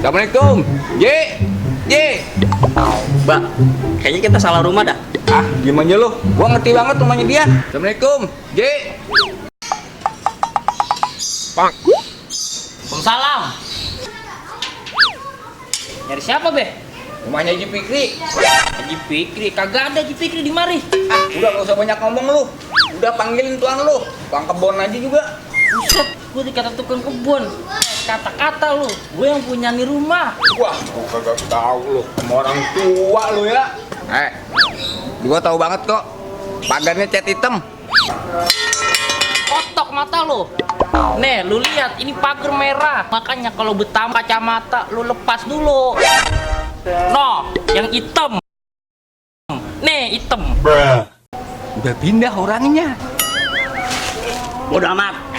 Assalamualaikum. J. J. Mbak, kayaknya kita salah rumah dah. Ah, gimana aja lu? Gua ngerti banget rumahnya dia. Assalamualaikum. J. Bang. Waalaikumsalam. Nyari siapa, Be? Rumahnya Haji Fikri. Haji Fikri, kagak ada Haji Fikri di mari. Ah, udah gak usah banyak ngomong lu. Udah panggilin tuan lu. Tukang kebon aja juga. Buset, gue dikata tukang kebun. Kata-kata lu, gue yang punya nih rumah. Wah, gua kagak tahu lu. Sama orang tua lu ya. Gua tahu banget kok. Pagarnya cat hitam. Kotok mata lu. Nih, lu lihat ini pagar merah. Makanya kalau betam kacamata lu lepas dulu. No, yang hitam. Nih, hitam. Udah pindah orangnya. Bodoh amat.